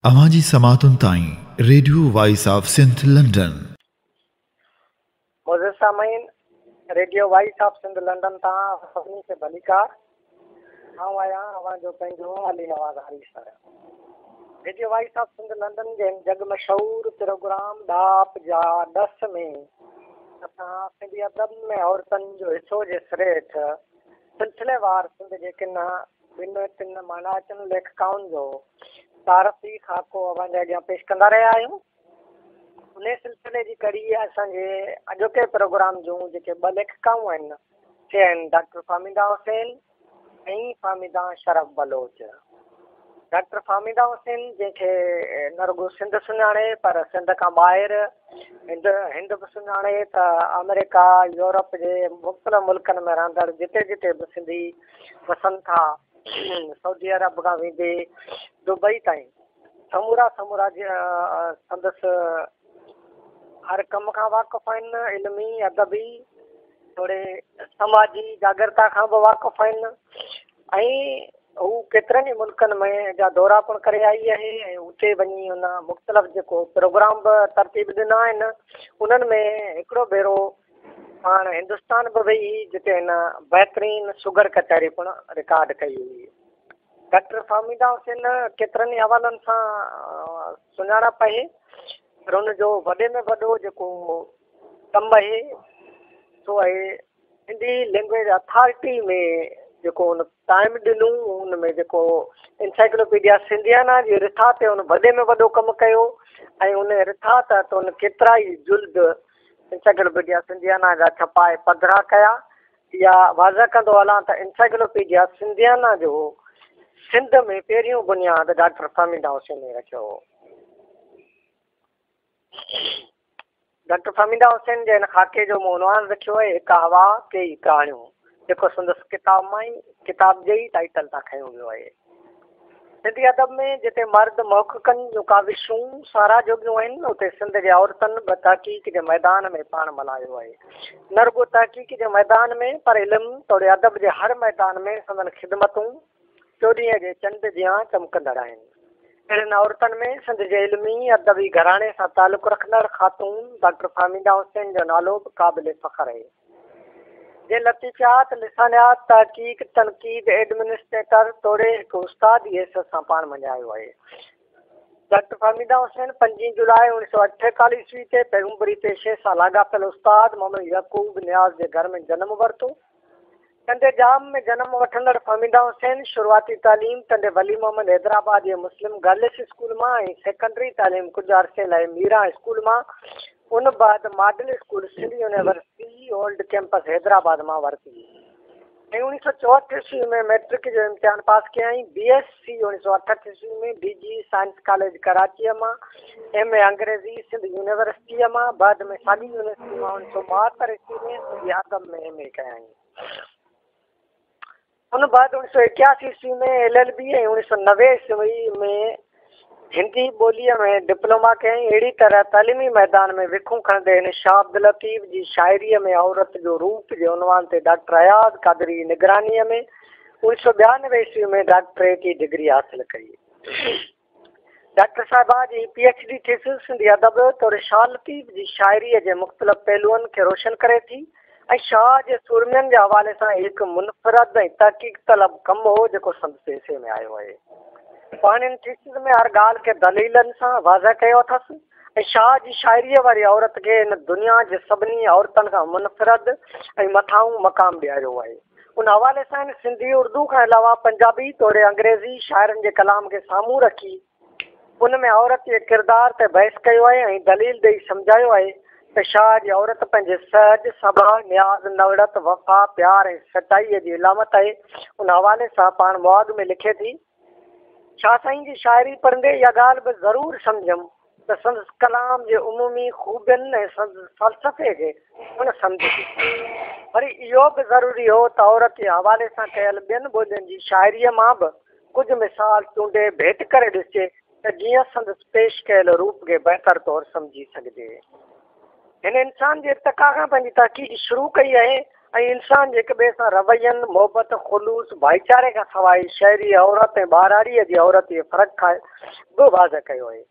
اوهان جي سماعتن تائين radio voice of Sindh London. معزز سامعين، radio voice of Sindh London تان سڀني کي ڀليڪار. آئون آهيان اوهان جو پنهنجو Ali Nawaz Harisar. Radio voice of Sindh London جي هن جڳ مشهور پروگرام ڏاهپ جا ڏس ۾ اسان سنڌي ادب ۾ عورتن جو حصو جي سري هيٺ سلسليوار سنڌ جي ڪن ٻن ٽن مانائتن ليکڪائن جو تعارفي خاڪو اوهان جي اڳيان پيش ڪندا رهيا آهيون. انهي سلسلي جي ڪڙي اسان جي اڄوڪي پروگرام جون جيڪي ٻه ليکڪائون آهن سي آهن ڊاڪٽر فهميده حسين ۽ فهميده شرف بلوچ. ڊاڪٽر فهميده حسين جنهن کي نه رڳو سنڌ سڃاڻي پر سنڌ کان ٻاهر هند هند به سڃاڻي ته آمريڪا، يورپ جي مختلف ملڪن ۾ رهندڙ جتي جتي به سنڌي وسن ٿا، سعودي عرب کان ويندي دبئي تائين سمورا سمورا سندس هر ڪم کان واقف آهن، علمي، ادبي توڙي سماجي جاڳرتا کان به واقف آهن ۽ هو ڪيترن ئي ملڪن ۾ جا دورا پڻ ڪري آئي آهي ۽ اتي وڃي هن مختلف جيڪو پروگرام به ترتيب ڏنا آهن انهن ۾ هڪڙو ڀيرو پاڻ هندستان به وئي هئي جتي هن بهترين سگهڙ ڪچهري پڻ رڪارڊ ڪئي هئي. ڊاڪٽر فهميده حسين ڪيترن ئي حوالن سان سڃاڻپ آهي پر ان جو وڏي ۾ وڏو جيڪو ڪم آهي سو آهي سنڌي لينگويج اٿارٽي ۾ جيڪو هن ٽائيم ڏنو ان ۾ جيڪو انسائيڪلوپيڊيا سنڌيانا جي رٿا تي هن وڏي ۾ وڏو ڪم ڪيو ۽ ان رٿا تحت هن ڪيترائي جلد انسائيڪلوپيڊيا سنڌيانا جا ڇپائي پڌرا ڪيا. اها واضح ڪندو هلان ته انسائيڪلوپيڊيا سنڌيانا جو سنڌ ۾ پهريون بنياد ڊاڪٽر فهميده حسين ئي رکيو هو. ڊاڪٽر فهميده حسين جي هن خاڪي جو مون عنوان رکيو آهي هڪ هوا ڪيئي ڪهاڻيون جيڪو سندس ڪتاب مان ئي ڪتاب جي ئي ٽائيٽل تان کنيو ويو آهي. سنڌي ادب ۾ جتي مرد محققن جون ڪاوشون ساراهه جوڳيون آهن، اتي سنڌ جي عورتن به تحقيق جي ميدان ۾ پاڻ ملهايو آهي. نه رڳو تحقيق جي ميدان ۾ پر علم توڙي ادب جي هر ميدان ۾ سندن خدمتون چوڏهينء جي چنڊ جيان چمڪندڙ آهن. اهڙين عورتن ۾ سنڌ جي علمي ادبي گهراڻي سان تعلق رکندڙ خاتون ڊاڪٽر فهميده حسين جو نالو به قابل فخر آهي. جنهن لطيفيات، لسانيات، تحقيق، تنقيد، ايڊمنسٽريٽر توڙي هڪ استاد جي حيثيت سان پاڻ مڃايو آهي. ڊاڪٽر فهميده حسين پنجين جولاء اوڻيهه سؤ اٺيتاليهه عيسوي تي پيغمبري پيشي سان لاڳاپيل استاد محمد يعقوب نياز جي گهر ۾ جنم ورتو. ٽنڊي ڄام ۾ جنم وٺندڙ فهميده حسين شروعاتي تعليم ٽنڊي ولي محمد حيدرآباد جي مسلم گرلس اسڪول مان ۽ سيڪنڊري تعليم ڪجهه عرصي لاء ميران اسڪول مان ان بعد model school Sindh university old campus Hyderabad مان ورتي ۽ اوڻيهه سؤ چوهٺ عيسوي ۾ مئٽرڪ جو امتحان پاس ڪيائين. بي ايس سي اوڻيهه سؤ اٺهٺ عيسوي ۾ ڊي جي سائنس ڪاليج ڪراچيء مان، ايم اي انگريزي سنڌ يونيورسٽيء مان، بعد ۾ ساڳي يونيورسٽي مان اوڻيهه سؤ ٻاهتر عيسوي ۾ سنڌي ادب ۾ ايم اي ڪيائين. ان بعد اوڻيهه سؤ ايڪياسي عيسوي ۾ ايل ايل بي ۽ اوڻيهه سؤ 90 عيسوي ۾ هندي ٻوليء ۾ ڊپلوما ڪيائين. اهڙي طرح تعليمي ميدان ۾ وکون کڻندي هن شاهه عبداللطيف جي شاعريء ۾ عورت جو روپ جي عنوان تي ڊاڪٽر اياز قادري جي نگرانيء ۾ اوڻيهه سؤ 92 عيسوي ۾ ڊاڪٽريٽ جي ڊگري حاصل ڪئي. ڊاڪٽر صاحبه جي P H D thesis Sindhi ادب توڙي شاهه لطيف جي شاعريء جي مختلف پهلوئن کي روشن ڪري ٿي ۽ شاهه جي سورمين جي حوالي سان هي هڪ منفرد ۽ تحقيق طلب ڪم هو جيڪو سندس حصي ۾ آيو آهي. پاڻ ان ٿيسز ۾ هر ڳالهه کي دليلن سان واضح ڪيو اٿس ۽ شاهه جي شاعريء واري عورت کي هن دنيا جي سڀني عورتن کان منفرد ۽ مٿانهون مقام ڏياريو آهي. ان حوالي سان هن سنڌي، اردو کان علاوه پنجابي توڙي انگريزي شاعرن جي ڪلام کي سامهون رکي ان ۾ عورت جي ڪردار تي بحث ڪيو آهي ۽ دليل ڏئي سمجهايو آهي ته شاهه جي عورت پنهنجي سهج، سڀاء، نياز، نوڙت، وفا، پيار ۽ سچائيء جي علامت آهي. ان حوالي سان پاڻ مهاڳ ۾ لکي ٿي. شاهه سائين جي شاعري پڙهندي اها ڳالهه به ضرور سمجهيم ته سندس ڪلام جي عمومي خوبين ۽ سندس فلسفي کي پڻ سمجهجي. وري اهو به ضروري هو ته عورت جي حوالي سان ڪيل ٻين ٻولين جي شاعريء مان به ڪجهه مثال چونڊي ڀيٽ ڪري ڏسجي ته جيئن سندس پيش ڪيل روپ کي بهتر طور سمجهي سگهجي. هن انسان جي ارتقا کان پنهنجي تحقيق شروع ڪئي آهي. ۽ انسان جي هڪ ٻئي سان روين، محبت، خلوص، ڀائيچاري کان سواء شهري عورت ۽ ٻهراڙيء جي عورت جي فرق کي به واضح ڪيو آهي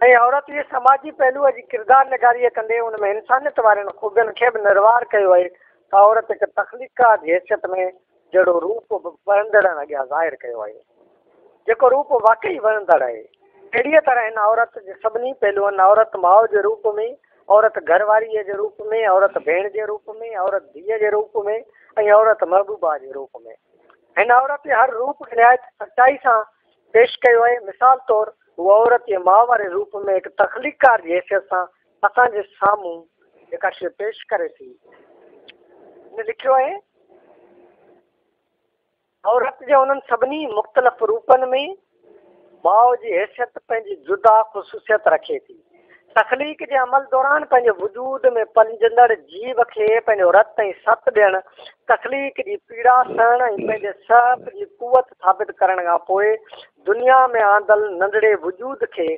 ۽ عورت جي سماجي پهلوء جي ڪردار نگاريء ڪندي ان ۾ انسانيت وارين خوبين کي به نروار ڪيو آهي ته عورت هڪ تخليقڪار جي حيثيت ۾ جهڙو روپ به پڙهندڙن اڳيان ظاهر ڪيو آهي، جيڪو روپ واقعي وڻندڙ آهي. اهڙيء طرح هن عورت جي سڀني پهلوئن، عورت ماء جي روپ ۾، عورت گهر واريء جي روپ ۾، عورت ڀيڻ جي روپ ۾، عورت ڌيء جي روپ ۾ ۽ عورت محبوبه جي روپ ۾. هن عورت جي هر روپ کي نهايت سچائي سان پيش ڪيو آهي. مثال طور هوء عورت جي ماء واري روپ ۾ هڪ تخليقڪار جي حيثيت سان اسان جي سامهون جيڪا شيء پيش ڪري ٿي. هن لکيو آهي. عورت جي انهن سڀني مختلف روپن ۾ ماء جي حيثيت پنهنجي جدا خصوصيت رکي ٿي. تخليق جي عمل دوران پنهنجي وجود ۾ پلجندڙ جيو کي پنهنجو رت ۽ ست ڏيڻ، تخليق جي پيڙا سهڻ ۽ پنهنجي سهپ جي قوت ثابت ڪرڻ کان پوء دنيا ۾ آندل ننڍڙي وجود کي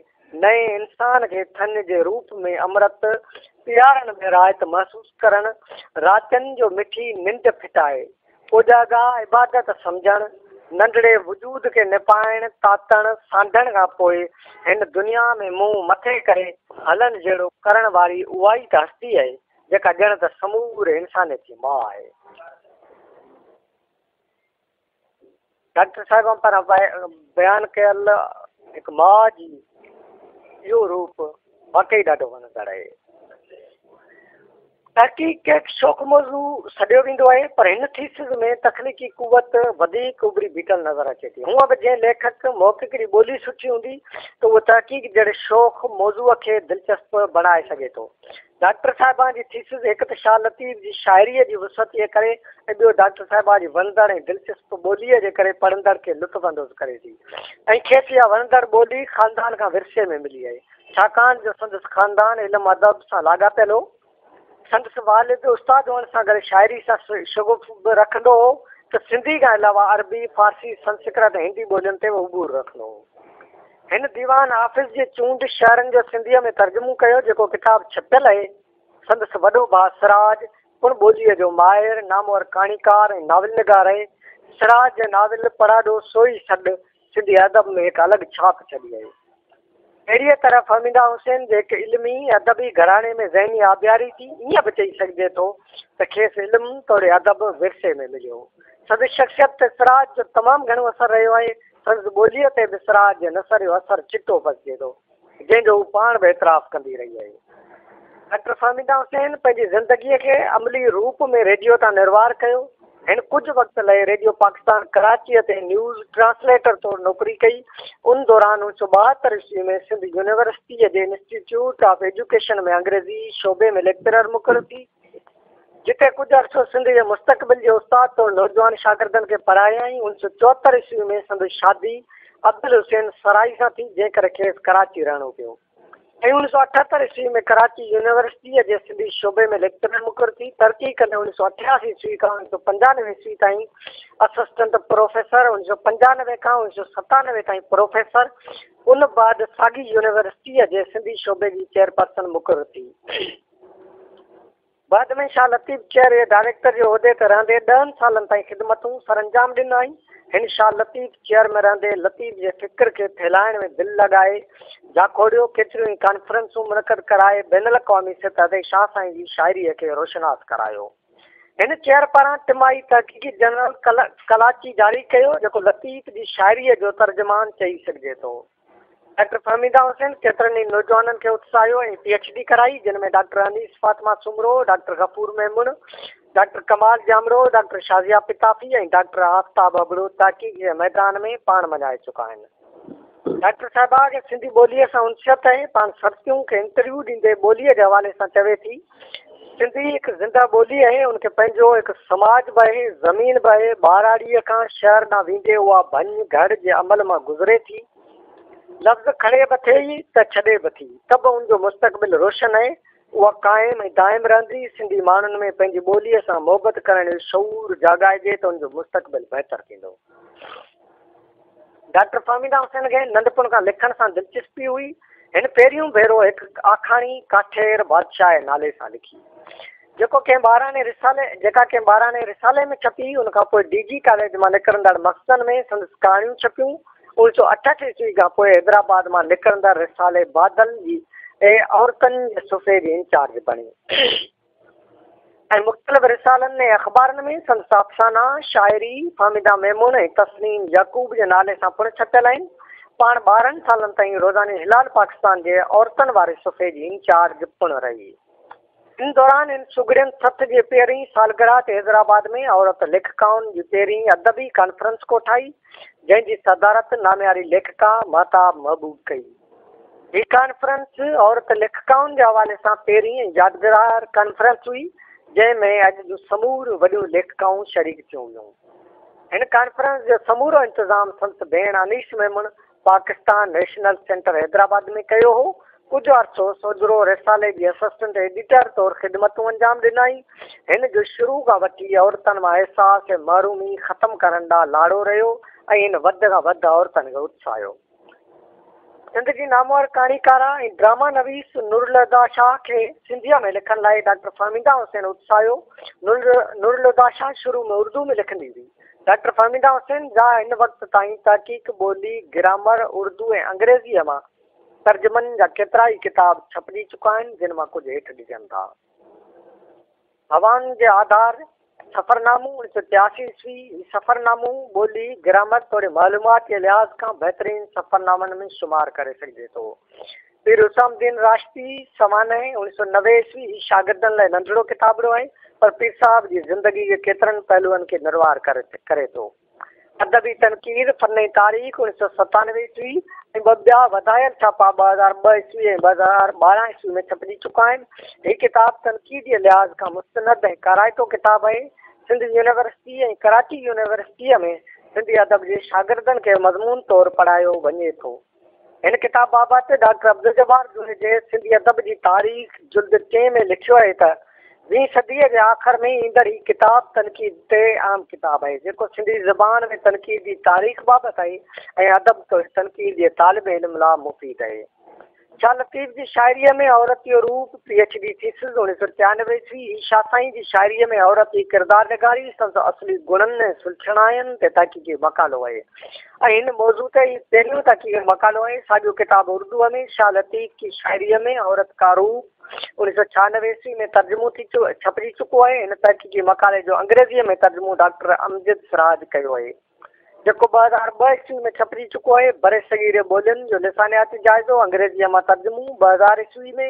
نئين انسان کي ٿڃ جي روپ ۾ امرت پيارڻ ۾ راحت محسوس ڪرڻ، راتين جو مٺي ننڊ ڦٽائي، اوجاڳا عبادت سمجهڻ، ننڍڙي وجود کي نپائڻ، تاتڻ، سانڍڻ کان پوء هن دنيا ۾ منهن مٿي ڪري هلڻ جهڙو ڪرڻ واري اها ئي ته هستي آهي، جيڪا ڄڻ ته سموري انسانيت جي ماء آهي. ڊاڪٽر صاحبان پاران بيان ڪيل هڪ ماء جي اهو روپ واقعي ڏاڍو وڻندڙ آهي. تحقيق کي هڪ شوق موضوع سڏيو ويندو آهي پر هن ٿيسز ۾ تخليقي قوت وڌيڪ اڀري بيٺل نظر اچي ٿي. هونء به جنهن ليکڪ، محقق جي ٻولي سٺي هوندي ته اهو تحقيق جهڙي شوخ موضوع کي دلچسپ بڻائي سگهي ٿو. ڊاڪٽر صاحبان جي ٿيسز هڪ ته شاهه لطيف جي شاعريء جي وسعت جي ڪري ۽ ٻيو ڊاڪٽر صاحبان جي وڻندڙ ۽ دلچسپ ٻوليء جي ڪري پڙهندڙ کي لطف اندوز ڪري ٿي ۽ کيس اها وڻندڙ ٻولي خاندان کان ورثي ۾ ملي آهي ڇاڪاڻ جو سندس خاندان علم ادب سان لاڳاپيل هو. سندس والد استاد هئڻ سان گڏ شاعري سان شغف به رکندو هو ته سنڌي کان علاوه عربي، فارسي، سنسڪرت ۽ هندي ٻولين تي به عبور رکندو هو. هن ديوان حافظ جي چونڊ شعرن جو سنڌيء ۾ ترجمو ڪيو، جيڪو ڪتاب ڇپيل اهي. سندس وڏو ڀاء سراج پڻ ٻوليء جو ماهر، نامور ڪهاڻيڪار ۽ ناول نگار اهي. سراج جي ناول پڙاڏو سوئي سڏ سنڌي ادب ۾ هڪ الڳ ڇاپ ڇڏي اهي. اهڙيء طرح فهميده حسين جي هڪ علمي، ادبي گهراڻي ۾ ذهني آبياري ٿي، ائين به چئي سگهجي ٿو ته کيس علم توڙي ادب ورثي ۾ مليو. سندس شخصيت تي سراج جو تمام گهڻو اثر رهيو آهي. سندس ٻوليء تي به سراج جي نثر جو اثر چٽو پسجي ٿو، جنهن جو هو پاڻ به اعتراف ڪندي رهي آهي. ڊاڪٽر فهميده حسين پنهنجي زندگيء کي عملي روپ ۾ ريڊيو تان نروار ڪيو. هن ڪجهه وقت لئه ريڊيو پاڪستان ڪراچيء تي نيوز ٽرانسليٽر طور نوڪري ڪئي. ان دوران 1972 عيسوي ۾ سنڌ يونيورسٽيء جي انسٽيٽيوٽ آف ايجوڪيشن ۾ انگريزي شعبي ۾ ليڪچرر مقرر ٿي. جتي ڪجهه عرصو سنڌ جي مستقبل جي استاد طور نوجوان شاگردن کي پڙهايائين. 1974 عيسوي ۾ سندس شادي عبدالحسين سرائي سان ٿي، جنهن ڪري کيس ڪراچي رهڻو پيو ۽ 1978 عيسوي ۾ ڪراچي يونيورسٽيء جي سنڌي شعبي ۾ ليڪچرر مقرر ٿي. ترقي ڪندي 1988 عيسوي کان 1995 عيسوي تائين اسسٽنٽ پروفيسر، 1995 کان 1997 تائين پروفيسر، ان بعد ساڳي يونيورسٽيء جي سنڌي شعبي جي چيئرپرسن مقرر ٿي. بعد ۾ شاهه لطيف چيئر جي ڊائريڪٽر جي عهدي تي رهندي ڏهن سالن تائين خدمتون سرانجام ڏنائين. هن شاهه لطيف چيئر ۾ رهندي لطيف جي فڪر کي ڦهلائڻ ۾ دل لڳائي جاکوڙيو، ڪيتريون ئي ڪانفرنسون منعقد ڪرائي بين الاقوامي سطح تي شاهه سائين جي شاعريء کي روشناس ڪرايو. هن چيئر پاران ٽماهي تحقيقي جنرل ڪلاچي جاري ڪيو، جيڪو لطيف جي شاعريء جو ترجمان چئي سگهجي ٿو. ڊاڪٽر فهميده حسين ڪيترن ئي نوجوانن کي اتساهيو ۽ پي ايڇ ڊي ڪرائي، جن ۾ doctor Anees Fatima Soomro, doctor Ghafoor Memon, doctor Kamal Jamro, doctor Shazia Pitafi ۽ doctor Aftab Abro تحقيق جي ميدان ۾ پاڻ مڃائي چڪا آهن. ڊاڪٽر صاحبه کي سنڌي ٻوليء سان انسيت آهي، پاڻ سرتيون کي انٽرويو ڏيندي ٻوليء جي حوالي سان چوي ٿي، سنڌي هڪ زنده ٻولي آهي، ان کي پنهنجو هڪ سماج به آهي، زمين به آهي، ٻهراڙيء کان شهر ڏانهن ويندي اها ڀڃ گهڙ جي عمل مان گذري ٿي. لفظ کڻي به ٿي ته ڇڏي به ٿي، ته به ان جو مستقبل روشن آهي، اها قائم ۽ دائم رهندي، سنڌي ماڻهن ۾ پنهنجي ٻوليء سان محبت ڪرڻ جو شعور جاڳائجي ته ان جو مستقبل بهتر ٿيندو. ڊاڪٽر فهميده حسين کي ننڍپڻ کان لکڻ سان دلچسپي هئي. هن پهريون ڀيرو هڪ آکاڻي ڪاٺير بادشاهه نالي سان لکي. جيڪو ڪنهن ٻاراڻي رسالي جيڪا ڪنهن ٻاراڻي رسالي ۾ ڇپي، ان کان پوء ڊي جي ڪاليج مان نڪرندڙ مخزن ۾ سندس ڪهاڻيون ڇپيون. 1968 عيسوي کان پوء حيدرآباد مان نڪرندڙ رسالي بادل جي عورتن جي صفحي جي انچارج بڻي ۽ مختلف رسالن ۽ اخبارن ۾ سندس افسانا، شاعري، فهميده ميمڻ ۽ تسنيم يعقوب جي نالي سان پڻ ڇپيل آهن. پاڻ 12 سالن تائين روزاني هلال پاڪستان جي عورتن واري صفحي جي انچارج پڻ رهي. ان دوران هن سگهڙين سٿ جي پهرين سالگرهه تي حيدرآباد ۾ عورت ليکڪائن جي پهرين ادبي ڪانفرنس ڪوٺائي، جنهن جي صدارت نامياري ليکڪا مهتاب محبوب ڪئي. هي ڪانفرنس عورت ليکڪائن جي حوالي سان پهرين ۽ يادگار ڪانفرنس هئي، جنهن ۾ اڄ جون سموريون وڏيون ليکڪائون شريڪ ٿيون هيون. هن ڪانفرنس جو سمورو انتظام سندس ڀيڻ انيس ميمڻ پاڪستان نيشنل سينٽر حيدرآباد ۾ ڪيو هو. ڪجهه عرصو سوجهرو رسالي جي اسسٽنٽ ايڊيٽر طور خدمتون انجام ڏنائين. هن جو شروع کان وٺي عورتن مان احساس محرومي ختم ڪرڻ ڏانهن لاڙو رهيو ۽ هن وڌ کان وڌ عورتن کي اتساهيو. سنڌ جي نامور ڪهاڻيڪاره ۽ ڊراما نويس نورالهديٰ شاهه کي سنڌيء ۾ لکڻ لاء ڊاڪٽر فهميده حسين اتساهيو. نورالهديٰ شاهه شروع ۾ اردو ۾ لکندي هئي. ڊاڪٽر فهميده حسين جا هن وقت تائين تحقيق، ٻولي، گرامر، اردو ۽ انگريزيء مان ترجمن جا ڪيترائي ڪتاب ڇپجي چڪا آهن، جن مان ڪجهه هيٺ ڏجن ٿا. هوائن جي آڌار، سفرنامو، 1983 عيسوي، هي سفرنامو ٻولي، گرامر توڙي معلومات جي لحاظ کان بهترين سفرنامن ۾ شمار ڪري سگهجي ٿو. پير حسام الدين راشدي، سوانح، 1990 عيسوي، هي شاگردن لاء ننڍڙو ڪتابڙو آهي، پر پير صاحب جي زندگي جي ڪيترن پهلوئن کي نروار ڪري ٿو. ادبي تنقيد، فن ۽ تاريخ، 1997 عيسوي، ۽ ٻه ٻيا وڌايل ڇاپا 2002 عيسوي ۽ 2012 عيسوي ۾ ڇپجي چڪا آهن. هي ڪتاب تنقيدي لحاظ کان مستند ۽ ڪارائتو ڪتاب آهي. سنڌ يونيورسٽي ۽ ڪراچي يونيورسٽيء ۾ سنڌي ادب جي شاگردن کي مضمون طور پڙهايو وڃي ٿو. هن ڪتاب بابت ڊاڪٽر عبدالجبار جوڻيجي سنڌي ادب جي تاريخ جلد ٽئين ۾ لکيو آهي ته، ويهين صديء جي آخر ۾ ايندڙ هي ڪتاب تنقيد تي اهم ڪتاب آهي، جيڪو سنڌي زبان ۾ تنقيد جي تاريخ بابت آهي ۽ ادب توڙي تنقيد جي طالب علم لاء مفيد آهي. شاهه لطيف جي شاعريء ۾ عورت جو روپ، پي ايڇ ڊي ٿيسز، 1993 عيسوي، هي شاهه سائين جي شاعريء ۾ عورت جي ڪردار نگاري، سندس اصلي گڻن ۽ سلڇڻاين تي تحقيقي مقالو آهي ۽ هن موضوع تي هي پهريون تحقيقي مقالو آهي. ساڳيو ڪتاب اردوء ۾ شاهه لطيف ڪي شاعريء ۾ عورت ڪا روپ، 1996 عيسوي ۾ ترجمو ٿي ڇپجي چڪو آهي. هن تحقيقي مقالي جو انگريزيء ۾ ترجمو ڊاڪٽر امجد سراج ڪيو آهي. جيڪو 2002 عيسوي ۾ ڇپجي چڪو آهي. برصغيري ٻولين جو لسانياتي جائزو، انگريزيء مان ترجمو، 2000 عيسوي ۾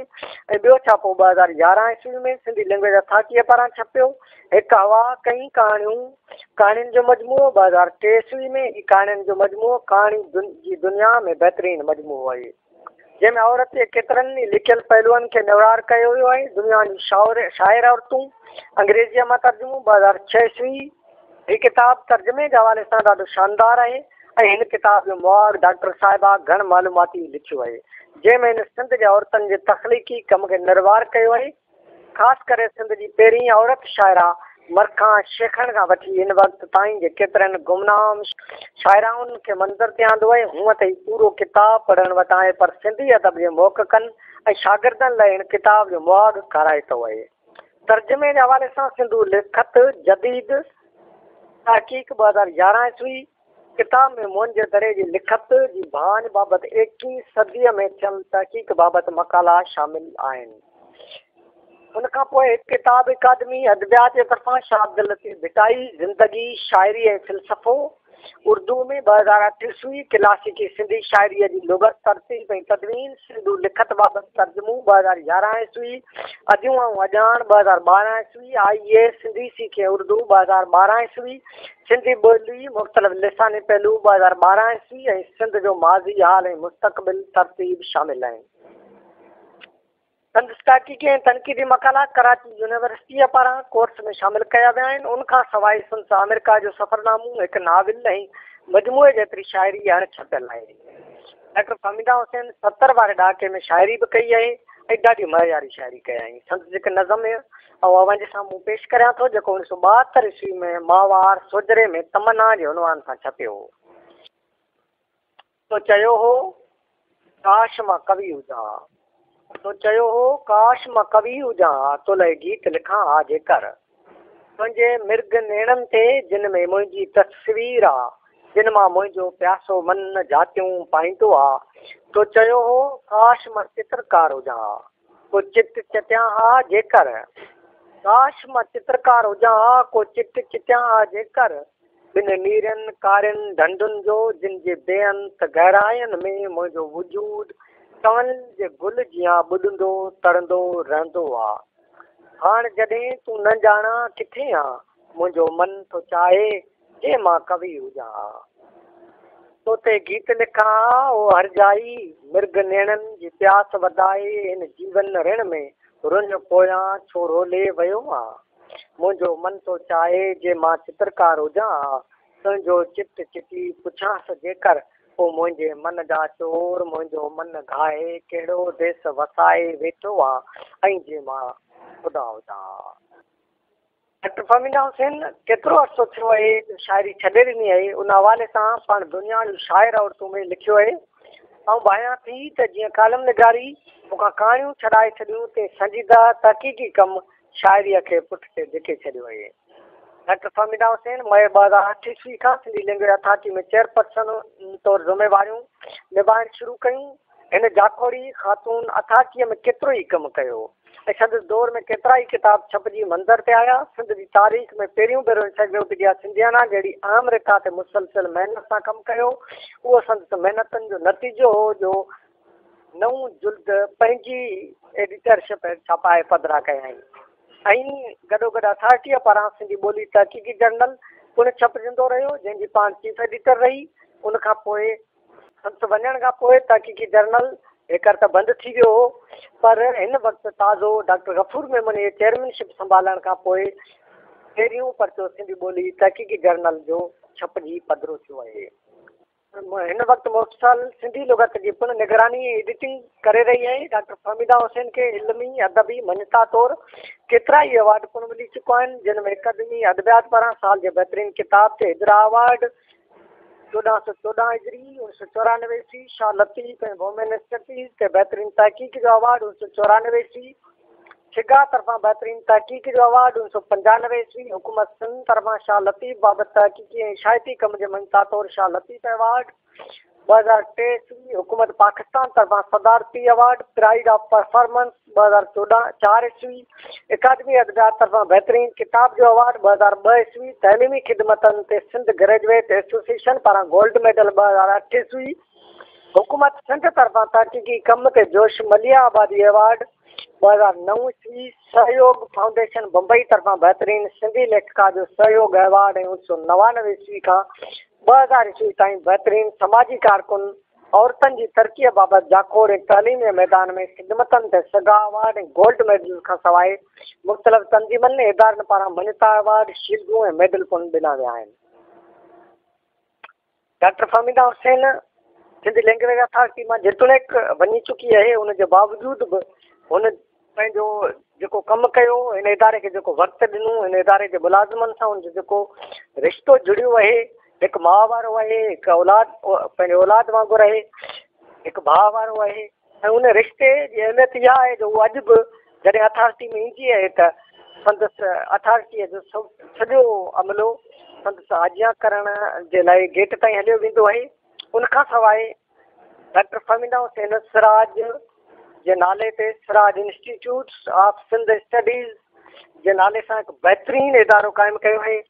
۽ ٻيو ڇاپو 2011 عيسوي ۾ سنڌي لئنگئيج اٿارٽيء پاران ڇپيو. هڪ هوا، ڪئين ڪهاڻيون، ڪهاڻين جو مجموعو، 2003 عيسوي ۾، هي ڪهاڻين جو مجموعو ڪهاڻي جي دنيا ۾ بهترين مجموعو آهي. جنهن ۾ عورت جي ڪيترن ئي لڪيل پهلوئن کي نروار ڪيو ويو آهي. دنيا جون شاعر عورتون، انگريزيء مان ترجمو، 2006 عيسوي، هي ڪتاب ترجمي جي حوالي سان ڏاڍو شاندار آهي ۽ هن ڪتاب جو مهاڳ ڊاڪٽر صاحبه گهڻ معلوماتي لکيو آهي، جنهن ۾ هن سنڌ جي عورتن جي تخليقي ڪم کي نروار ڪيو آهي. خاص ڪري سنڌ جي پهرين عورت شاعره مرکان شيخڻ کان وٺي هن وقت تائين جي ڪيترن گمنام شاعرائن کي منظر تي آندو آهي. هونء ته هي پورو ڪتاب پڙهڻ وٽان آهي پر سنڌي ادب جي محققن ۽ شاگردن لاء هن ڪتاب جو مهاڳ ڪارائتو آهي. ترجمي جي حوالي سان سنڌو لکت جديد تحقيق 2011 عيسوي، ڪتاب ۾ موهن جي دڙي جي لکت جي ڀاڃ بابت ايڪيهين صديء ۾ ٿيل تحقيق بابت مقالا شامل آهن. ان کان پوء هڪ ڪتاب اڪادمي ادبيات جي طرفان شاهه عبداللطيف ڀٽائي، زندگي، شاعري ۽ فلسفو، اردوء ۾، 2008 عيسوي، ڪلاسيڪي سنڌي شاعريء جي لغت، ترتيب ۽ تدوين، سنڌو لکت بابت ترجمو، 2011 عيسوي، اديون ۽ اڄاڻ، 2012 عيسوي، آء اي سنڌي سيکين اردو، 2012 عيسوي، سنڌي ٻولي، مختلف لساني پهلو، 2012 عيسوي، ۽ سنڌ جو ماضي، حال ۽ مستقبل، ترتيب، شامل آهن. سندس تحقيقي ۽ تنقيدي مقالا ڪراچي يونيورسٽيء پاران ڪورس ۾ شامل ڪيا ويا آهن. ان کان سواء سندس آمريڪا جو سفرنامو، هڪ ناول ۽ مجموعي جيتري شاعري اڻ ڇپيل آهي. ڊاڪٽر فهميده حسين 70 واري ڏهاڪي ۾ شاعري به ڪئي آهي ۽ ڏاڍي معياري شاعري ڪيائين. سندس هڪ نظم آئون اوهان جي سامهون پيش ڪريان ٿو، جيڪو 1972 عيسوي ۾ ماهوار سوجهري ۾ تمنا جي عنوان سان ڇپيو هو. تو چيو هو، ڪاش مان ڪوي هجان ها. تو چيو هو، ڪاش مان ڪوي هجان ها، تو لئه گيت لکان ها جيڪر. تنهنجي مرگ نيڻن تي جن ۾ منهنجي تصوير آ، جن مان منهنجو پياسو من جهاتيون پائيندو آ. تو چيو هو، ڪاش مان چترڪار هجان ها، ڪو چٽ چٽيان ها جيڪر. ڪاش مان چترڪار هجان ها، ڪو چٽ چٽيان ها جيڪر. ٻن نيرين ڪارين ڍنڍن جو، جن جي بي انت گهراين ۾ منهنجو وجود ڪنول جي گل جيان ٻڏندو ترندو رهندو آ. هاڻ جڏهن تون نه ڄاڻان ڪٿي آن، منهنجو من ٿو چاهي جي مان ڪوي هجان ها. تو تي گيت لکان ها، او هرجائي، مرگ نيڻن جي پياس وڌائي هن جيون رڻ ۾ رڃ پويان ڇو رولي ويو آن. منهنجو من ٿو چاهي جي مان چترڪار هجان ها، تنهنجو چت چٽي پڇانس جيڪر، او منهنجي من جا چور، منهنجو من گهائي ڪهڙو ديس وسائي ويٺو آن ۽ جي مان خدا هجان ها. ڊاڪٽر فهميده حسين ڪيترو عرصو ٿيو آهي جو شاعري ڇڏي ڏني آهي، ان حوالي سان پاڻ دنيا جون شاعر عورتون ۾ لکيو آهي. آئون ڀانيان ٿي ته جيئن ڪالم نگاري مون کان ڪهاڻيون ڇڏائي ڇڏيون، تيئن سنجيده تحقيقي ڪم شاعريء کي پٺتي ڌڪي ڇڏيو آهي. ڊاڪٽر فهميده حسين مئي 2008 عيسوي کان سنڌي لينگويج اٿارٽي ۾ چيئرپرسن طور ذميواريون نڀائڻ شروع ڪيون. هن جاکوڙي خاتون اٿارٽيء ۾ ڪيترو ئي ڪم ڪيو ۽ سندس دور ۾ ڪيترائي ڪتاب ڇپجي منظر تي آيا. سنڌ جي تاريخ ۾ پهريون ڀيرو انسائيڪلوپيڊيا سنڌيانا جهڙي اهم رٿا تي مسلسل محنت سان ڪم ڪيو. اهو سندس محنتن جو نتيجو هو جو نئون جلد پنهنجي ايڊيٽرشپ هيٺ ڇپائي پڌرا ڪيائين ۽ گڏوگڏ اٿارٽيء پاران سنڌي ٻولي تحقيقي جرنل پڻ ڇپجندو رهيو، جنهن جي پاڻ چيف ايڊيٽر رهي. ان کان پوء سندس وڃڻ کان پوء تحقيقي جرنل هيڪر ته بند ٿي ويو هو، پر هن وقت تازو ڊاڪٽر غفور ميمڻ جي چيئرمين شپ سنڀالڻ کان پوء پهريون پرچو سنڌي ٻولي تحقيقي جرنل جو ڇپجي پڌرو ٿيو آهي. هن وقت مفصل سنڌي لغت جي پڻ نگراني ۽ ايڊيٽنگ ڪري رهي آهي. ڊاڪٽر فهميده حسين کي علمي ادبي مڃتا طور ڪيترائي ايوارڊ پڻ ملي چڪا آهن، جن ۾ اڪادمي ادبيات پاران سال جي بهترين ڪتاب تي هجرا ايوارڊ، 1414 هجري، 1994 عيسوي، شاهه لطيف ۽ وومين اسٽڊيز تي بهترين تحقيق جو ايوارڊ، 1994 عيسوي، سگا طرفان بهترين تحقيق جو ايوارڊ، 1995 عيسوي، حڪومت سنڌ طرفان شاهه لطيف بابت تحقيقي ۽ اشاعتي ڪم جي مڃتا طور شاهه لطيف ايوارڊ، 2003 عيسوي، حڪومت پاڪستان طرفان صدارتي ايوارڊ، پرائيڊ آف پرفارمنس، 2014 4 عيسوي، اڪادمي ادبيات طرفان بهترين ڪتاب جو ايوارڊ، 2002 عيسوي، تعليمي خدمتن تي سنڌ گريجوئيٽ ايسوسيئيشن پاران گولڊ ميڊل، 2008 عيسوي، حڪومت سنڌ طرفان تحقيقي ڪم تي جوش مليح آبادي ايوارڊ، 2009 عيسوي، سهيوڳ فائونڊيشن بمبئي طرفان بهترين سنڌي ليکڪا جو سهيوڳ ايوارڊ ۽ 1999 عيسوي کان 2000 عيسوي تائين بهترين سماجي ڪارڪن، عورتن جي ترقيء بابت جاکوڙ ۽ تعليم جي ميدان ۾ خدمتن تي سگا ايوارڊ ۽ گولڊ ميڊل کانسواء مختلف تنظيمن ۽ ادارن پاران مڃتا ايوارڊ، شيلڊون ۽ ميڊل پڻ ڏنا ويا آهن. Doctor Fahmida Hussain Sindh language authority مان جيتوڻيڪ وڃي چڪي آهي ان جي باوجود به هن پنهنجو جيڪو ڪم ڪيو هن اداري کي جيڪو وقت ڏنو هن اداري جي ملازمن سان هن جو جيڪو رشتو جڙيو آهي هڪ ماء وارو آهي هڪ اولاد پنهنجي اولاد وانگر آهي هڪ ڀاء وارو آهي ۽ ان رشتي جي اهميت اها آهي جو هو اڄ به جڏهن اٿارٽي ۾ ايندي آهي ته سندس اٿارٽيء جو سڄو عملو سندس آجيان ڪرڻ جي لاء گيٽ تائين هليو ويندو آهي. ان کان سواء ڊاڪٽر فهميده حسين سراج جي نالي تي Siraj institute of Sindh studies جي نالي سان هڪ بهترين ادارو قائم ڪيو آهي،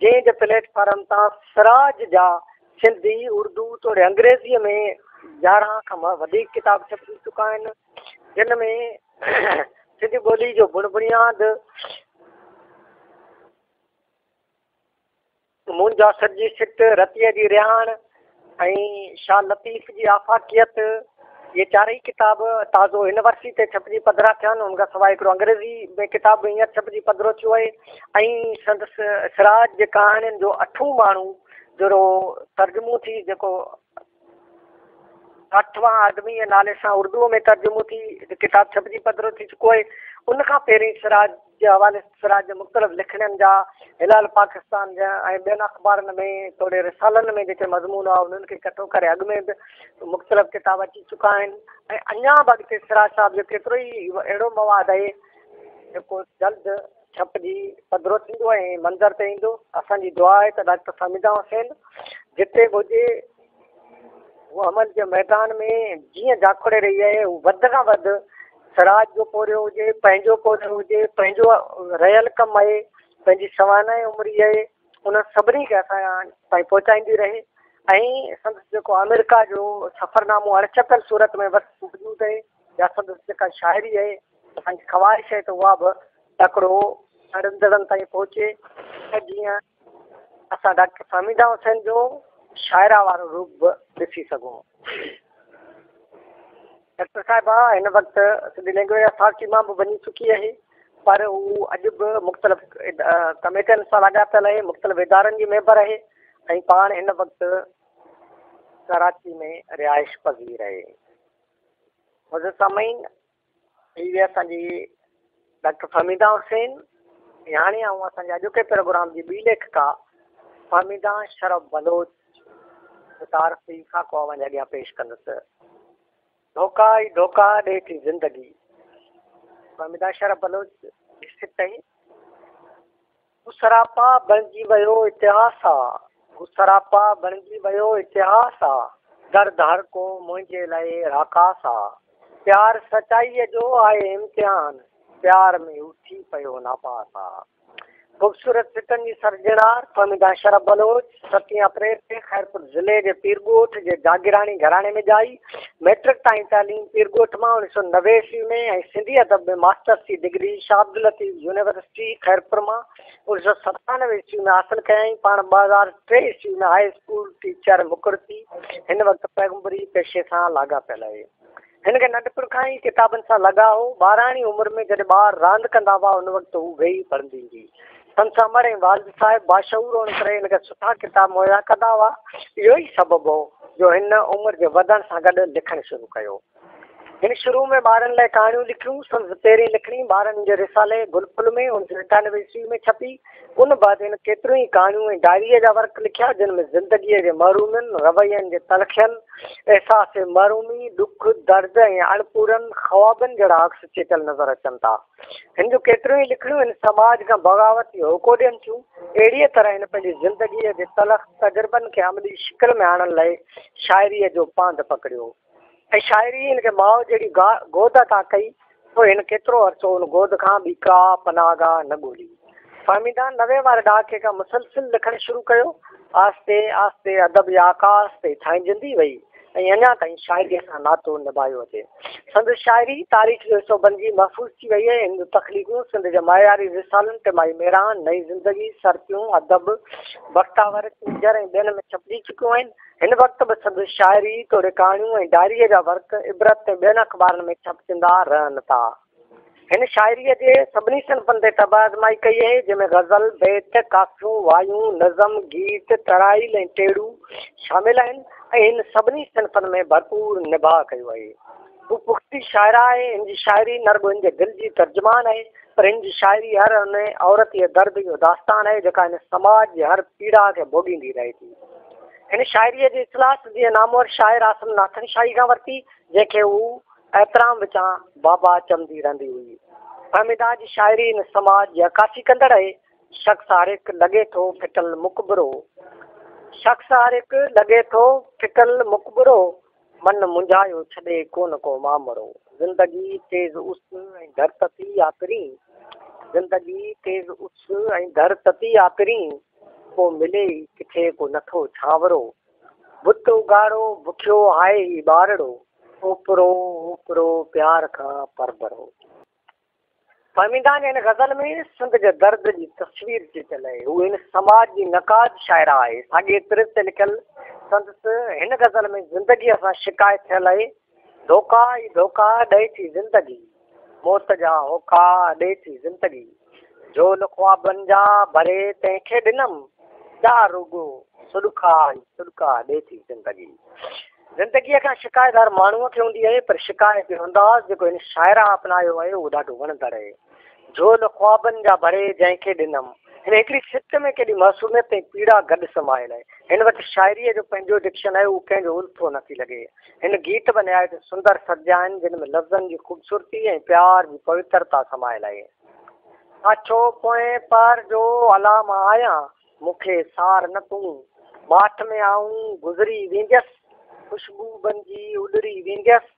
جنهن جي پليٽ فارم تان سراج جا سنڌي، اردو توڙي انگريزيء ۾ 11 کان وڌيڪ ڪتاب ڇپجي چڪا آهن، جن ۾ سنڌي ٻولي جو بڻ بڻياد، منهنجا سڄي سٽ، رتيء جي رهاڻ ۽ شاهه لطيف جي آفاقيت، اهي چارئي ڪتاب تازو هن ورسي تي ڇپجي پڌرا ٿيا آهن. ان کان سواء هڪڙو انگريزي ۾ ڪتاب به هينئر ڇپجي پڌرو ٿيو آهي ۽ سندس سراج جي ڪهاڻين جو اٺون ماڻهو جهڙو ترجمو ٿي جيڪو ساٺوان آدمي جي نالي سان اردوء ۾ ترجمو ٿي ڪتاب ڇپجي پڌرو ٿي چڪو آهي. ان کان پهرين سراج جي حوالي سان سراج جي مختلف لکڻين جا هلال پاڪستان جا ۽ ٻين اخبارن ۾ توڙي رسالن ۾ جيڪي مضمون هئا انهن کي ڪٺو ڪري اڳ ۾ به مختلف ڪتاب اچي چڪا آهن ۽ اڃا به اڳتي سراج صاحب جو ڪيترو ئي اهڙو مواد آهي جيڪو جلد ڇپجي پڌرو ٿيندو ۽ منظر تي ايندو. اسان جي دعا آهي ته ڊاڪٽر فهميده حسين جتي به هجي هو عمل جي ميدان ۾ جيئن جاکوڙي رهي آهي هو وڌ کان وڌ سراج جو پورهيو هجي پنهنجو پورهيو هجي پنهنجو رهيل ڪم آهي پنهنجي سوانح عمري آهي انهن سڀني کي اسان تائين پهچائيندي رهي ۽ سندس جيڪو آمريڪا جو سفرنامو اڻڇپيل صورت ۾ وس موجود آهي يا سندس جيڪا شاعري آهي اسان جي خواهش آهي ته اها به تڪڙو پڙهندڙن تائين پهچي ته جيئن اسان ڊاڪٽر فهميده حسين جو شاعره وارو روپ به ڏسي سگهون. ڊاڪٽر صاحبه هن وقت سنڌي لينگويج اٿارٽي مان به وڃي چڪي آهي پر هو اڄ به مختلف ڪميٽين سان لاڳاپيل آهي، مختلف ادارن جي ميمبر آهي ۽ پاڻ هن وقت ڪراچي ۾ رهائش پذير آهي. معزز سامعين! هي هئي اسان جي ڊاڪٽر فهميده حسين ۽ هاڻي آئون اسان جي اڄوڪي پروگرام جي ٻي ليکڪا فهميده شرف بلوچ جو تعارفي خاڪو اوهان جي اڳيان پيش ڪندس. ڌوڪا ئي ڌوڪا ڏي ٿي زندگي فهميده شرف بلوچ جي سٽ آهي. هو سراپا بڻجي ويو اتهاس آ. هو سراپا بڻجي ويو اتهاس آ. درد هر ڪو منهنجي لئه راڪاس آ. پيار سچائيء جو آهي امتحان. پيار ۾ هو ٿي پيو ناپاس آ. خوبصورت سٽن جي سرجڻهار فهميده اشرف بلوچ ستين اپريل تي خيرپور ضلعي جي پيرڳوٺ جي جاگيراڻي گهراڻي ۾ ڄائي. مئٽرڪ تائين تعليم پيرڳوٺ مان اوڻيهه سؤ 90 عيسوي ۾ ۽ سنڌي ادب ۾ ماسٽرس جي ڊگري شاهه عبداللطيف يونيورسٽي خيرپور مان 1997 عيسوي ۾ حاصل ڪيائين. پاڻ 2003 عيسوي ۾ هاء اسڪول ٽيچر مقرر ٿي هن وقت پيغمبري پيشي سان لاڳاپيل آهي. هن کي ننڍپڻ کان ئي ڪتابن سان لڳاء هو. ٻاراڻي عمر ۾ جڏهن ٻار راند ڪندا هئا ان وقت هو ويهي پڙهندي هئي. سندس امڙ ۽ والد صاحب باشعور هئڻ ڪري هن کي سٺا ڪتاب مهيا ڪندا هئا. اهو ئي سبب هو جو هن عمر جي وڌڻ سان گڏ لکڻ شروع ڪيو. هن شروع ۾ ٻارن لاء ڪهاڻيون لکيون. سندس پهرين لکڻي ٻارن جي رسالي گل ڦل ۾ 1991 عيسوي ۾ ڇپي. ان بعد هن ڪيتريون ئي ڪهاڻيون ۽ ڊائريء جا ورق لکيا، جن ۾ زندگيء جي محرومين، روين جي تلخين، احساس محرومي، ڏک، درد ۽ اڻپورن خوابن جهڙا عڪس چٽيل نظر اچن ٿا. هن جون ڪيتريون ئي لکڻيون هن سماج کان بغاوت جو هوڪو ڏين ٿيون. اهڙيء طرح هن پنهنجي زندگيء جي تلخ تجربن کي عملي شڪل ۾ آڻڻ لئه شاعريء جو پانڌ پڪڙيو. ۽ شاعري هن کي ماء جهڙي گود عطا ڪئي، پوء هن ڪيترو عرصو ان گود کان ٻي ڪا پناهگاهه نه ڳولي. فهميده 90 واري ڏهاڪي کان مسلسل لکڻ شروع ڪيو. آهستي آهستي ادب جي آڪاس تي ڇانئجندي وئي ۽ اڃا تائين شاعريء سان ناتو نڀايو اچي. سندس شاعري تاريخ جو حصو بنجي محفوظ ٿي وئي ۽ هن جون تخليقون سنڌ جي معياري رسالن ٽماهي مهراڻ، نئين زندگي، سرتيون، ادب، بختاور، ڪينجهر ۽ ٻين ۾ ڇپجي چڪيون آهن. هن وقت به سندس شاعري توڙي ڪهاڻيون ۽ ڊائريء جا ورق عبرت ۽ ٻين اخبارن ۾ ڇپجندا رهن ٿا. هن شاعريء جي سڀني صنفن تي طبع آزمائي ڪئي آهي، جنهن ۾ غزل، بيت، ڪافيون، وايون، نظم، گيت، ترائيل ۽ ٽيڙو شامل آهن ۽ هن سڀني صنفن ۾ ڀرپور نڀاء ڪيو آهي. هو پختي شاعره آهي. هن جي شاعري نه رڳو هن جي دل جي ترجمان آهي، پر هن جي شاعري هر ان عورت جي درد جو داستان آهي، جيڪا هن سماج جي هر پيڙا کي ڀوڳيندي رهي ٿي. هن شاعريء جي اصطلاح سنڌ جي نامور شاعر آثم ناٿن شاهي کان ورتي، جنهن کي هو احترام وچان بابا چوندي رهندي هئي. فهميده جي شاعري هن سماج جي عڪاسي ڪندڙ آهي. شخص هر هڪ لڳي ٿو ڦٽل مقبرو. شخص هر هڪ لڳي ٿو ڦٽل مقبرو. من منجهايو ڇڏي ڪونه ڪو مامرو. زندگي تيز اس ۽ ڌر تتي آ پرين. زندگي تيز اس ۽ ڌر تتي آ پرين. ڪو ملي ئي ڪٿي ڪو نٿو ڇانورو. بت اگهاڙو بکيو آهي هي ٻارڙو. اوپرو اوپرو پيار کان پرڀرو. فهميده جي هن غزل ۾ سنڌ جي درد جي تصوير چٽيل آهي. هوء هن سماج جي نقاد شاعره آهي. ساڳئي طرز تي لکيل سندس هن غزل ۾ زندگيء سان شڪايت ٿيل آهي. ڌوڪا ئي ڌوڪا ڏئي ٿي زندگي. موت جا هوڪا ڏئي ٿي زندگي. جهول خوابن جا ڀري تنهن کي ڏنم. جا رڳو سڏڪا ئي سڏڪا ڏئي ٿي زندگي. زندگيء کان شڪايت هر ماڻهوء کي هوندي آهي، پر شڪايت جو انداز جيڪو هن شاعره اپنايو آهي، اهو ڏاڍو وڻندڙ آهي. جهول خوابن جا ڀري جنهن کي ڏنم. هن هڪڙي سٽ ۾ ڪيڏي معصوميت ۽ پيڙا گڏ سمايل آهي. هن وٽ شاعريء جو پنهنجو ڊڪشن آهي، اهو ڪنهن جو الٿو نه ٿي لڳي. هن گيت به نهايت سندر سرجيا آهن، جن ۾ لفظن جي خوبصورتي ۽ پيار جي پوترتا سمايل آهي. اڇو پوئين پهر جو الا مان آهيان. مون کي سار نه تون، ماٺ ۾ آئون گذري وينديس، خوشبو بنجي اڏري وينديس،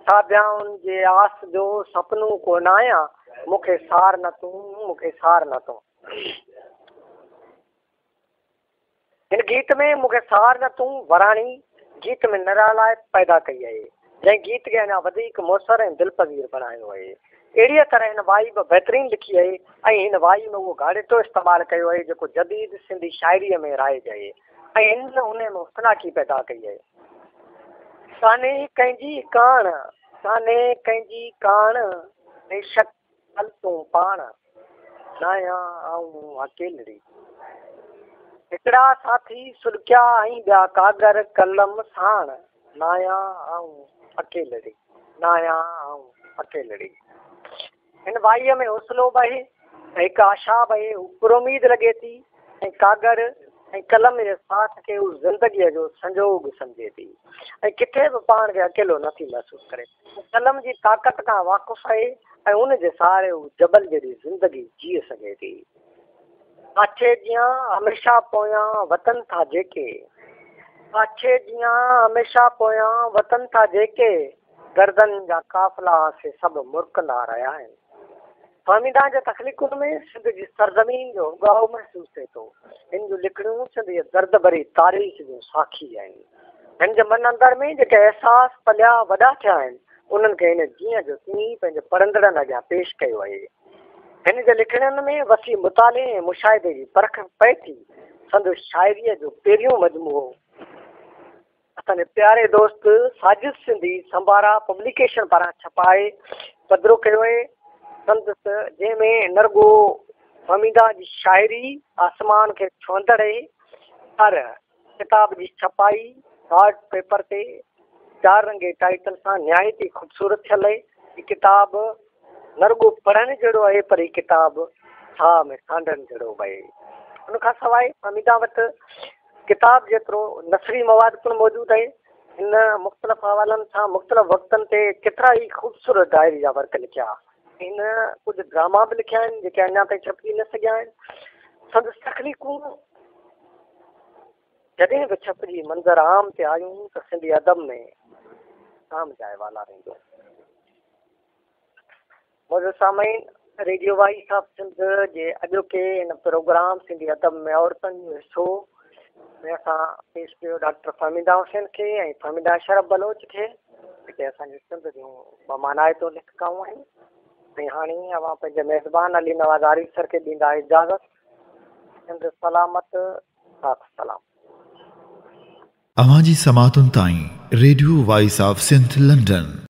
ساڀيائن جي آس جو سپنو ڪو ناهيان، مون کي سار نه تون، مون کي سار نه تون. هن گيت ۾ مون کي سار نه تون وراڻي گيت ۾ نرالائپ پيدا ڪئي آهي. جنهن گيت کي اڃا وڌيڪ موثر ۽ دلپذير بڻايو آهي. اهڙيء طرح هن وائي به بهترين لکي آهي ۽ هن وائي ۾ اهو گهاڙيٽو استعمال ڪيو آهي جيڪو جديد سنڌي شاعريء ۾ رائج آهي ۽ هن انهي ۾ حسناڪي پيدا ڪئي آهي. ڪانهي ڪنهن جي ڪاڻ، ڪانهي ڪنهن جي ڪاڻ، بيشڪ هل تون پاڻ، ناهيان آئون اڪيلڙي. هڪڙا ساٿي سڏڪيا ۽ ٻيا ڪاڳر قلم ساڻ، ناهيان آئون اڪيلڙي، ناهيان آئون اڪيلڙي. هن وائيء ۾ حوصلو به آهي ۽ هڪ آشا به آهي. هو پراميد لڳي ٿي ۽ ڪاڳر ۽ قلم جي ساٿ کي هو زندگيء جو سنجوڳ سمجهي ٿي ۽ ڪٿي به پاڻ کي اڪيلو نٿي محسوس ڪري. هو قلم جي طاقت کان واقف آهي ۽ ان جي سهاري هو جبل جيڏي زندگي جيء سگهي ٿي. پاڇي جيان هميشه پويان وتن ٿا جيڪي، پاڇي جيان هميشه پويان وتن ٿا جيڪي، دردن جا قافلا سي سڀ مرڪندا رهيا آهن. فهميده جي تخليقن ۾ سنڌ جي سرزمين جو اڳاء محسوس ٿئي ٿو. هن جون لکڻيون سنڌ جي درد ڀري تاريخ جون ساکي آهن. هن جي من اندر ۾ جيڪي احساس پليا وڏا ٿيا آهن، انهن کي هن جيئن جو تيئن ئي پنهنجي پڙهندڙن اڳيان پيش ڪيو آهي. هن جي لکڻين ۾ وسيع مطالعي ۽ مشاهدي جي پرک پئي ٿي. سندس شاعريء جو پهريون مجموعو اسان جي پياري دوست ساجد سنڌي سمبارا پبليڪيشن پاران ڇپائي پڌرو ڪيو آهي. سندس جنهن ۾ نه رڳو فهميده جي شاعري آسمان کي ڇهندڙ آهي پر ڪتاب جي ڇپائي هارڊ پيپر تي چار رنگي ٽائيٽل سان نهايت ئي خوبصورت ٿيل آهي. هي ڪتاب نه رڳو پڙهڻ جهڙو آهي پر هي ڪتاب ساهه ۾ سانڍڻ جهڙو به آهي. ان کان سواء فهميده وٽ ڪتاب جيترو نثري مواد پڻ موجود آهي. هن مختلف حوالن سان مختلف وقتن تي ڪيترا ئي خوبصورت ڊائري جا ورق لکيا. هن ڪجهه ڊراما به لکيا آهن، جيڪي اڃا تائين ڇپجي نه سگهيا آهن. سندس تخليقون جڏهن به ڇپجي منظر عام تي آيون ته سنڌي ادب ۾ عام جاء والارينديون. معزز سامعين، ريڊيو وائيس آف سنڌ جي اڄوڪي هن پروگرام سنڌي ادب ۾ عورتن جو حصو ۾ اسان پيش ڪيو ڊاڪٽر فهميده حسين کي ۽ فهميده اشرف بلوچ کي، جيڪي اسان جي سنڌ جون ٻه مانائتون ليکڪائون آهن. ۽ هاڻي اوهان پنهنجي ميزبان علي نواز آريسر کي ڏيندا اجازت. سنڌ سلامت، ساٿ سلام. اوهان جي سماعتن تائين radio voice of Sindh London.